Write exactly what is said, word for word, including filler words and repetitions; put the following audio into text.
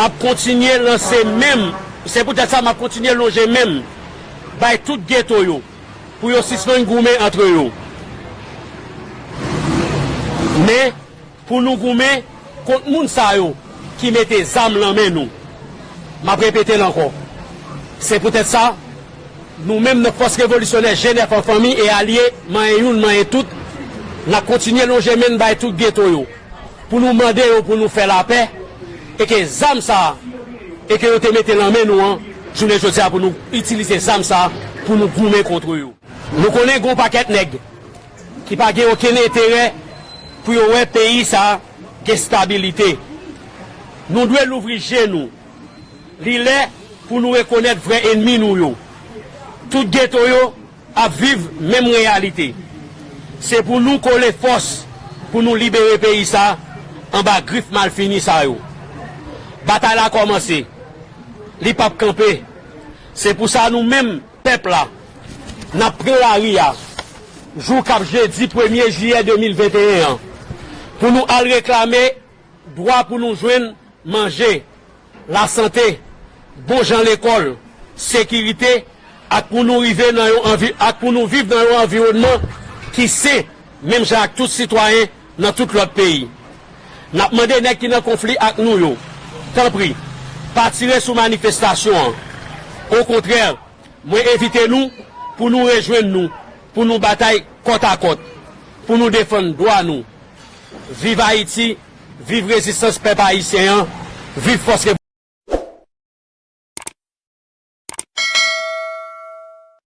M ap kontinye lanse men m, se poutèt sa m ap kontinye lonje men m bay tout geto yo pou yo sispann goumen antre yo. Men, pou nou goumen kont moun sa yo ki mete zam nan men nou. M ap repete l ankò. Se poutèt sa, nou menm nan Fòs Revolisyonè G nèf an fanmi e alye, manyen youn, manyen tout, n ap kontinye lonje men n bay tout geto yo pou nou mande yo pou nou fè lapè e ke zam sa a e ke yo te mete nan men nou an, jounen jodi a pou nou itilize zam sa a pou nou goumen kont yo. Nou konnen gen yon pakèt nèg ki pa gen okenn enterè pou yo wè peyi sa a gen stabilite. Nou dwe louvri je nou. Li lè pou nou rekonèt vrè ènmi nou yo. Tout geto yo ap viv menm reyalite. Se pou nou kole fòs pou nou libere peyi sa a anba grif malfini sa yo. Batay la kòmanse. Li p ap kanpe. Se pou sa nou menm, pèp la, n ap pran lari a jou k ap jedi premye jiyè de mil venteyen an pou nou al reklame dwa pou nou jwenn manje, lasante, bon jan lekòl, sekirite, ak pou nou rive nan yon anvi-, ak pou nou viv nan yon anviwònman ki sen, menm jan ak tout sitwayen nan tout lòt peyi. N ap mande nèg ki nan konfli ak nou yo, tanpri, pa tire sou manifestasyon an. Okontrè, mwen envite nou pou nou rejwenn nou, pou nou batay kòtakòt, pou nou defann dwa nou. Viv Ayiti, viv rezistans pèp ayisyen an, viv Fòs